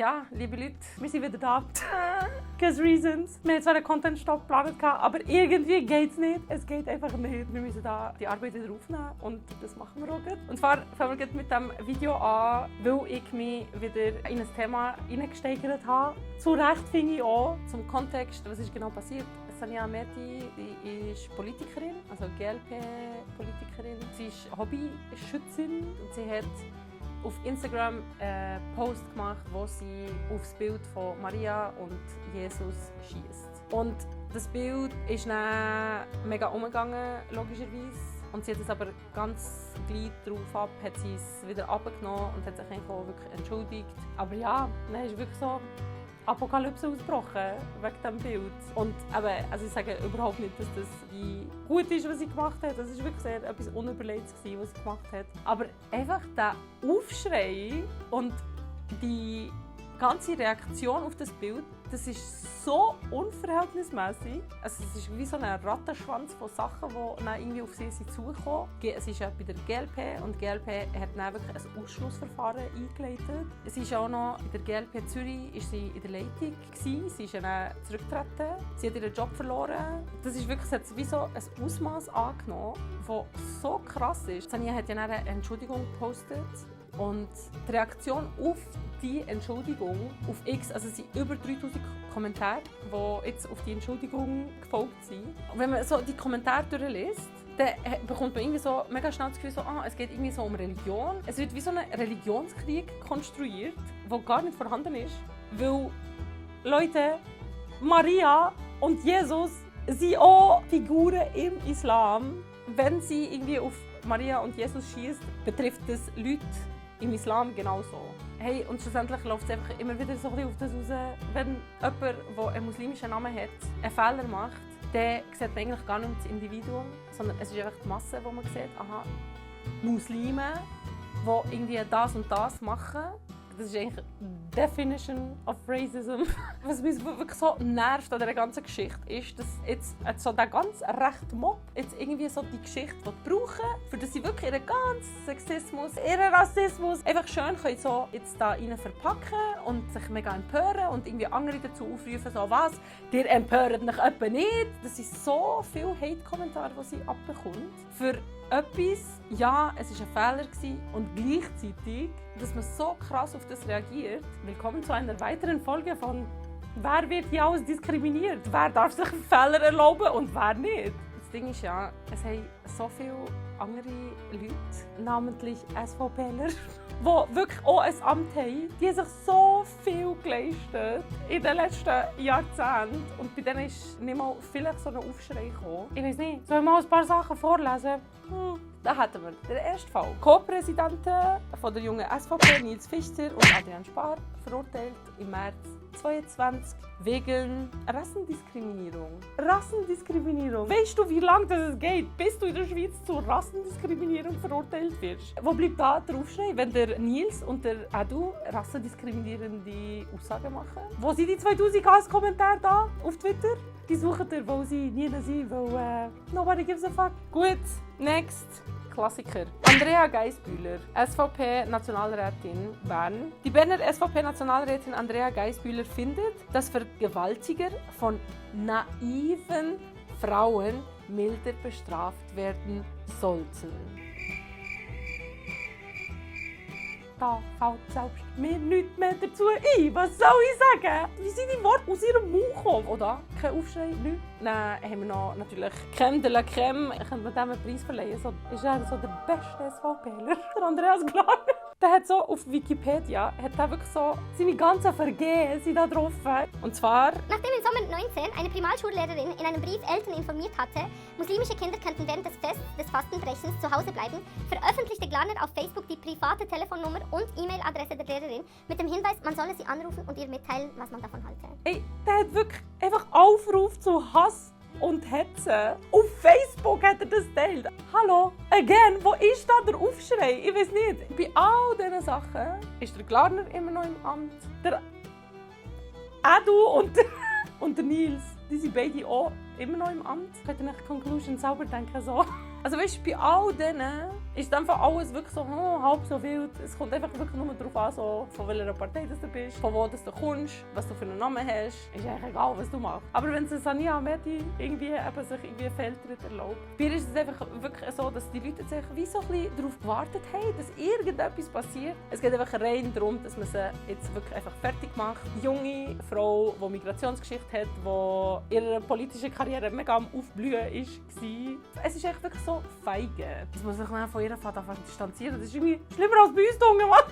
ja, liebe Leute, wir sind wieder da. Because reasons. Wir hatten zwar einen Content-Stop geplant, aber irgendwie geht es nicht. Es geht einfach nicht. Wir müssen da die Arbeit wieder aufnehmen und das machen wir auch gut. Und zwar fangen wir mit diesem Video an, weil ich mich wieder in ein Thema hineingesteigert habe. Zu Recht finde ich auch, zum Kontext, was ist genau passiert. Sania Mehdi, die ist Politikerin, also GLP-Politikerin. Sie ist Hobbyschützin und sie hat auf Instagram einen Post gemacht, wo sie aufs Bild von Maria und Jesus schießt. Und das Bild ist dann mega umgegangen, logischerweise. Und sie hat es aber ganz gleich darauf ab, hat sie es wieder abgenommen und hat sich eigentlich auch wirklich entschuldigt. Aber ja, dann ist wirklich so Apokalypse ausgebrochen wegen diesem Bild. Und eben, also ich sage überhaupt nicht, dass das gut ist, was sie gemacht hat. Das war wirklich sehr etwas Unüberlegtes, was sie gemacht hat. Aber einfach der Aufschrei und die ganze Reaktion auf das Bild, das ist so unverhältnismäßig. Also es ist wie so ein Rattenschwanz von Sachen, die dann irgendwie auf sie zukommen. Es ist ja bei der GLP und die GLP hat dann wirklich ein Ausschlussverfahren eingeleitet. Sie ist auch noch in der GLP Zürich ist sie in der Leitung gewesen. Sie ist dann zurückgetreten. Sie hat ihren Job verloren. Das ist wirklich jetzt wie so ein Ausmaß angenommen, das so krass ist. Sania hat ja dann eine Entschuldigung gepostet. Und die Reaktion auf die Entschuldigung auf X, also es sind über 3000 Kommentare, die jetzt auf die Entschuldigung gefolgt sind. Und wenn man so die Kommentare durchliest, dann bekommt man irgendwie so mega schnell das Gefühl, es geht irgendwie so um Religion. Es wird wie so ein Religionskrieg konstruiert, der gar nicht vorhanden ist. Weil, Leute, Maria und Jesus sind auch Figuren im Islam. Wenn sie irgendwie auf Maria und Jesus schießt, betrifft das Leute im Islam genauso. Hey, und schlussendlich läuft es einfach immer wieder so ein bisschen auf das raus, wenn jemand, der einen muslimischen Namen hat, einen Fehler macht, dann sieht man eigentlich gar nicht das Individuum, sondern es ist einfach die Masse, wo man sieht, aha, Muslime, die irgendwie das und das machen. Das ist eigentlich die Definition of Racism. Was mich wirklich so nervt an dieser ganzen Geschichte ist, dass jetzt so der ganze rechte Mob jetzt irgendwie so die Geschichte brauchen, für dass sie wirklich ihren ganzen Sexismus, ihren Rassismus einfach schön können so jetzt da rein verpacken und sich mega empören und irgendwie andere dazu aufrufen, so was, ihr empört mich etwa nicht. Das sind so viele Hate-Kommentare, die sie abbekommt. Für etwas, ja, es war ein Fehler und gleichzeitig, dass man so krass auf das reagiert. Willkommen zu einer weiteren Folge von «Wer wird hier alles diskriminiert? Wer darf sich Fehler erlauben und wer nicht?» Das Ding ist ja, es haben so viele andere Leute, namentlich SVPler, die wirklich auch ein Amt haben, die sich so viel geleistet in den letzten Jahrzehnten. Und bei denen ist nicht mal vielleicht so ein Aufschrei gekommen. Ich weiß nicht, soll ich mal ein paar Sachen vorlesen? Da hatten wir den ersten Fall. Co-Präsidenten von der jungen SVP, Nils Fichter und Adrian Spar, verurteilt im März 2022 wegen Rassendiskriminierung. Rassendiskriminierung. Weißt du, wie lange das geht, bis du in der Schweiz zu Rassendiskriminierung verurteilt wirst? Wo bleibt da der Aufschrei, wenn der Nils und der Adu rassendiskriminierende Aussagen machen? Wo sind die 2000 Kommentare da auf Twitter? Die suchen ihr, wo sie nie sind, weil nobody gives a fuck. Gut, next. Klassiker. Andrea Geissbühler, SVP-Nationalrätin Bern. Die Berner SVP-Nationalrätin Andrea Geissbühler findet, dass Vergewaltiger von naiven Frauen milder bestraft werden sollten. Da fällt selbst mir nichts mehr dazu ein. Was soll ich sagen? Wie sind die Worte aus ihrem Mund gekommen? Oder? Kein Aufschrei, nichts. Dann haben wir noch natürlich Crème de la Crème. Können wir dem einen Preis verleihen? So, ist er so der beste SVPler? Der Andreas Glarner. Der hat so auf Wikipedia hat er wirklich so seine ganzen Vergehen sind da drauf. Und zwar... Nachdem im Sommer 19 eine Primalschullehrerin in einem Brief Eltern informiert hatte, muslimische Kinder könnten während des Fests des Fastenbrechens zu Hause bleiben, veröffentlichte Glarner auf Facebook die private Telefonnummer und E-Mail-Adresse der Lehrerin mit dem Hinweis, man solle sie anrufen und ihr mitteilen, was man davon halte. Ey, der hat wirklich einfach Aufruf zu Hass und Hetze. Auf Facebook hat er das geteilt. Hallo, again, wo ist da der Aufschrei? Ich weiß nicht. Bei all diesen Sachen ist der Glarner immer noch im Amt. Der Adu und der Nils, die sind beide auch immer noch im Amt. Könnt ihr euch Conclusion selber denken so? Also weißt du, bei all denen ist einfach alles wirklich so halb so wild. Es kommt einfach wirklich nur darauf an, so, von welcher Partei du bist, von wo du kommst, was du für einen Namen hast. Ist eigentlich egal, was du machst. Aber wenn Sania Ahmedi irgendwie sich irgendwie Fehltritt erlaubt, bei ihr ist es einfach wirklich so, dass die Leute sich wie so ein bisschen darauf gewartet haben, dass irgendetwas passiert. Es geht einfach rein darum, dass man sie jetzt wirklich einfach fertig macht. Die junge Frau, die Migrationsgeschichte hat, die ihre politische Karriere mega am Aufblühen war. Es ist echt wirklich so feige, dass man sich von ihrer Vater distanzieren. Das ist irgendwie schlimmer als bei uns, Junge, Mann.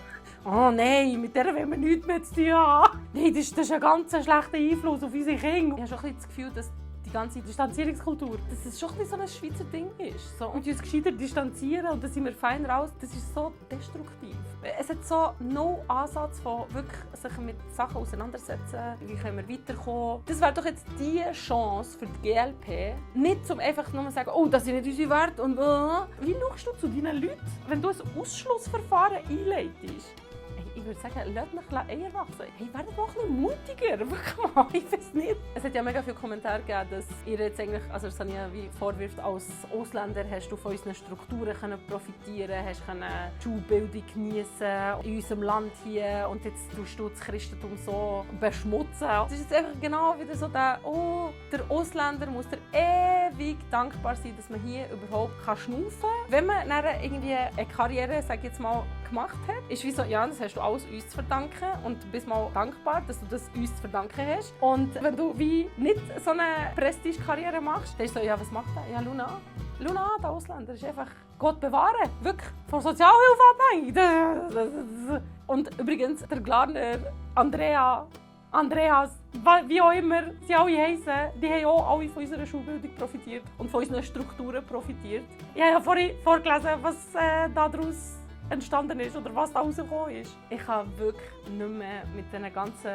Oh nein, mit der wollen wir nichts mehr zu tun haben. Nein, das ist ein ganz schlechter Einfluss auf unsere Kinder. Ich habe schon ein bisschen das Gefühl, dass die ganze Distanzierungskultur, dass es schon ein so ein Schweizer Ding ist. So, und uns gescheiter distanzieren und dann sind wir fein raus, das ist so destruktiv. Es hat so no Ansatz von wirklich sich mit Sachen auseinandersetzen, wie können wir weiterkommen. Das wäre doch jetzt die Chance für die GLP, nicht zum einfach nur sagen, oh, das sind nicht unsere Werte und wie schaust du zu deinen Leuten, wenn du ein Ausschlussverfahren einleitest? Ich würde sagen, lasst mich eher wachsen. Hey, werdet doch ein bisschen mutiger. Wirklich mal, ich weiß nicht. Es hat ja mega viele Kommentare gegeben, dass ihr jetzt eigentlich, also Sania wie vorwirft, als Ausländer hast du von unseren Strukturen profitieren, hast die Schulbildung geniessen in unserem Land hier und jetzt tust du das Christentum so beschmutzen. Es ist jetzt einfach genau wieder so der Ausländer muss dir ewig dankbar sein, dass man hier überhaupt schnaufen kann. Wenn man dann irgendwie eine Karriere, sag ich jetzt mal, gemacht hat, ist wie so, ja, das hast du alles uns zu verdanken und du bist mal dankbar, dass du das uns zu verdanken hast. Und wenn du wie nicht so eine Prestige-Karriere machst, dann ist so, ja, was macht der? Ja, Luna, der Ausländer, ist einfach Gott bewahren, wirklich von Sozialhilfe abhängig. Und übrigens, der Glarner, Andreas, wie auch immer sie alle heissen, die haben auch alle von unserer Schulbildung profitiert und von unseren Strukturen profitiert. Ich habe ja vorhin vorgelesen, was daraus entstanden ist oder was da rausgekommen ist. Ich kann wirklich nicht mehr mit diesen ganzen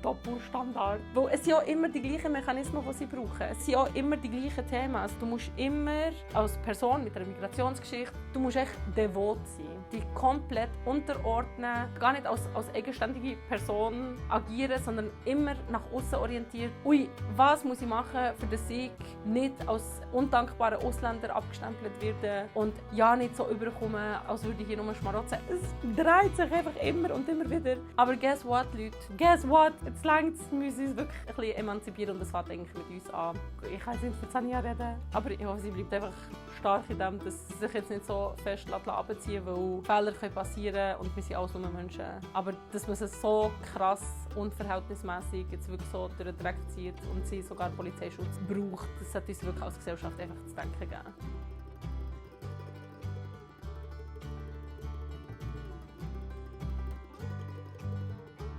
Doppelstandards. Weil es sind ja immer die gleichen Mechanismen, die sie brauchen. Es sind ja immer die gleichen Themen. Also du musst immer als Person mit einer Migrationsgeschichte, du musst echt devot sein. Die komplett unterordnen, gar nicht als eigenständige Person agieren, sondern immer nach außen orientiert. Ui, was muss ich machen, für dass ich nicht als undankbarer Ausländer abgestempelt werde und ja nicht so überkomme, als würde ich hier nur schmarotzen. Es dreht sich einfach immer und immer wieder. Aber guess what, Leute? Guess what? Jetzt längst müssen wir uns wirklich ein bisschen emanzipieren und das fängt eigentlich mit uns an. Ich kann jetzt nicht für Sania reden, aber ich hoffe, sie bleibt einfach stark in dem, dass sie sich jetzt nicht so fest abziehen lässt, weil Fehler passieren können und wir sind alles nur Menschen. Aber dass man es so krass unverhältnismäßig jetzt wirklich so durch den Dreck zieht und sie sogar Polizeischutz braucht, das sollte uns wirklich als Gesellschaft einfach zu denken geben.